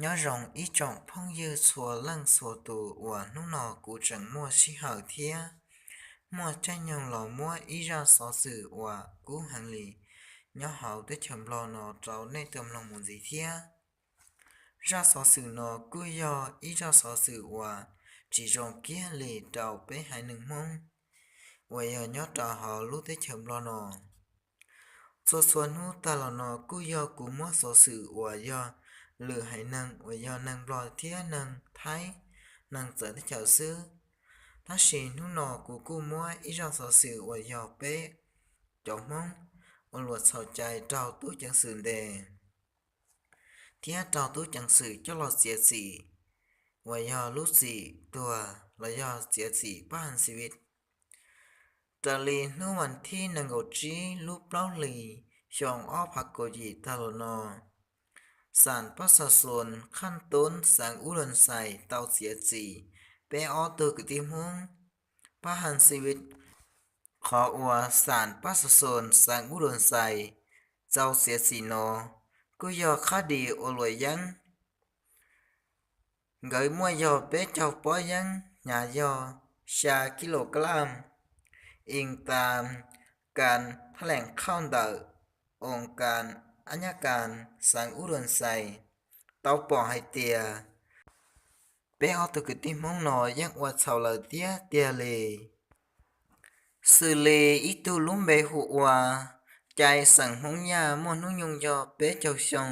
Nyob zoo ib tsoom phooj ywg txhua leej txhua tus uas hnub no kuv tseem muaj sij hawm thiab muaj caij nyoog los muab ib zaj xov xwm uas kub heev li nyob hauv teb chaws Nplog no rau nej tau mloog mus ntxiv thiab. Zaj xov xwm no kuj yog ib zaj xov xwm uas tsis zoo kiag li rau peb haiv neeg Hmoob uas yog nyob rau hauv lub teb chaws Nplog no. Txhua txhua hnub tag los no kuj yog kuv muab xov xwm uas yog lwm haiv neeg uas yog neeg Nplog thiab neeg Thaib, neeg txawv teb chaws xwb. Tab sis hnub no kuv kuj muab ib zaj xov xwm uas yog peb cov Hmoob ua luag txhaum cai raug tub ceev xwm ntes thiab raug tub ceev xwm coj los txiav txim uas yog lub txim tuag los yog txiav txim pab haj xi vij. Raws li hnub vas thib nees nkaum tsib lub plaub hlis xyoo ob phav kaum yim tag los no, xam pab xa xoos khaj toob xeev Ub Loos Xais tau txiav txim peb ob tug kwv tij Hmoob pab haj xi vij. Qhov uas xam pab xa xoos xeev Ub Loos Xais tau txiav txim no kuj yog khab dis ua luam yeeb. Nkawd muaj yog peb caug pob yeeb, hnyav yog xya kis lus kas laj. Ees tas kas thaj lees khauj ntawm oos kas ab nyab kas xeev Ub Loos Xais tau pom hais tias peb ob tug kwv tij Hmoob no yeej ua txhaum lawm tiag tiag li. Xws li ib tug lub npe hu ua Cai xeem Hmoob Yaj muaj hnub nyoog yog peb caug xyoo,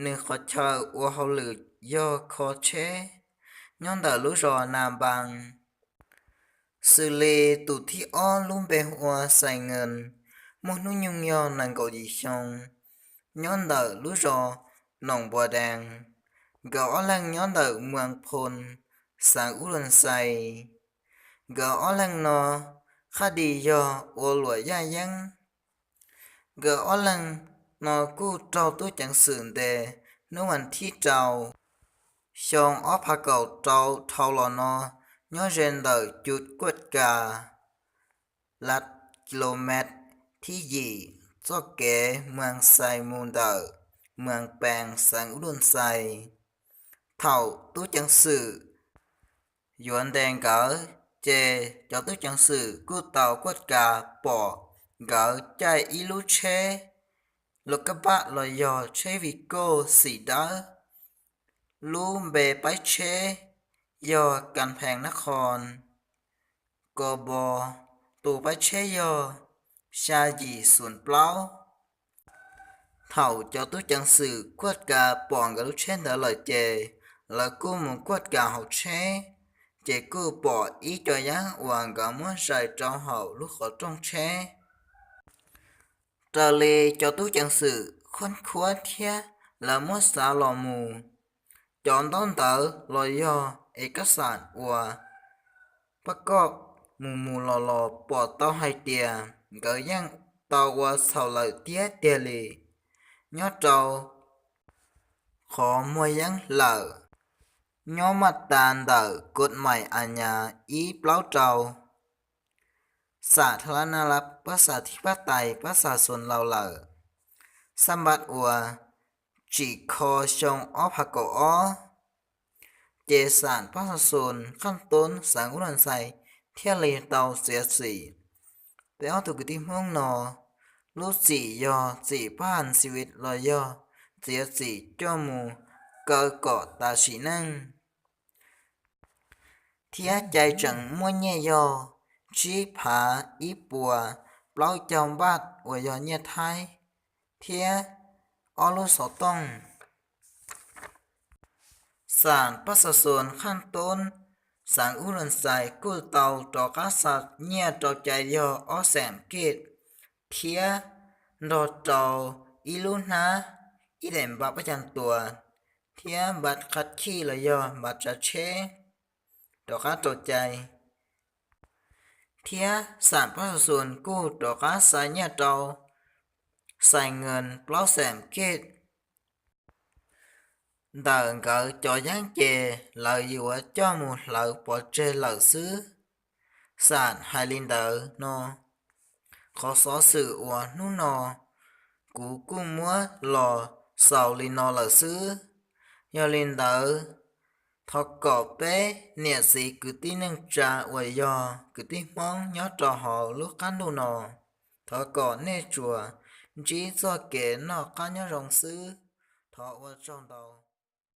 nws qhov chaw ua hauj lwm yog kho tsheb nyob ntawm lub zos Nas Npas. Xws li tus thib ob lub npe hu ua Xais Nkees muaj hnub nyoog yog nees nkaum yim xyoo, nyob ntawm lub zos Noom Npua Dees. Nkawd ob leeg nyob ntawm Muas Phoo, xeev Ub Loos Xais. Nkawd ob leeg no khab dis yog ua luam yaj yeeb. Nkawd ob leeg no kuj raug tub ceev xwm ntes hnub vas thib rau xyoo ob phav kaum rau dhau los no nyob ze ntawm cub kuaj kas lab kis lus mev thib yim txoj kev Muas Xais mus ntawm Muas Pees xeev Ub Loos Xais. Thaum tub ceev xwm yuav ntes nkawd, ces cov tub ceev xwm kuj tau kuaj kas pom nkawd caij ib lub tsheb lus kaj paj los yog tsheb Vigo xim dawb. Lub npe paib tsheb yog Kas Phees Nab Qho, kos npo tus paib tsheb yog xya yim xoom plaub. Thaum cov tub ceev xwm kuaj kas pom nkawd lub tsheb ntawd lawm ces lawv kuj mus kuaj kas hauv tsheb, ces kuj pom ib co yeeb uas nkawd muab zais rau hauv lub qhov rooj tsheb. Raws li cov tub ceev xwm khuab khuab thiab lawv muab xav los mus, cov ntaub ntawv los yog es kaj xam uas pab koj mus mus los los pom tau hais tias nkawd yeej tau ua txhaum lawm tiag tiag li nyob rau qhov muag yeeb lawm, nyob maj tas ntawm kod mais a nyas ib plaub rau, xam thab lab na lab pab xam thib pab tais pab xam xoos laus lawm. Xab npab uas tsim kho xyoo ob phav kaum ob, ces xam pab xa xoos khaj toob xeev Ub Loos Xais thiaj li tau txiav txim peb ob tug kwv tij Hmoob no. Lub txim yog txim pab haj xi vij los yog txiav txim coj mus kaw kom tas sim neej, thiab cai tseem muaj nyiaj yog tsib phav ib puas plaub caug npaj uas yog nyiaj Thaib, thiab ob lub xov tooj. Xam pab xa xoos khaj toob xeev Ub Loos Xais kuj tau rov qab xa nyiaj rau cai yog ob xeem kij, thiab nrog rau ib lub hnab ib daim npav pab cag tuas, thiab npav qhab khij los yog npav tsav tsheb rov qab rau cai, thiab xam pab xa xoos kuj rov qab xa nyiaj rau Xais Nkees plaub xeem kij. Ntawm nkawd cov yeeb ces lawv yuav coj mus hlawv pov tseg lawm xwb. Xam hais li ntawd no. Qhov xov xwm uas hnub no kuv kuj muab los xaus li no lawm xwb. Yog li ntawd, thov kom peb niam txiv kwv tij neej tsa uas yog kwv tij Hmoob nyob rau hauv lub qab ntuj no, thov kom nej tsuas ntsib txoj kev noj qab nyob zoo xwb. Thov ua tsaug ntau.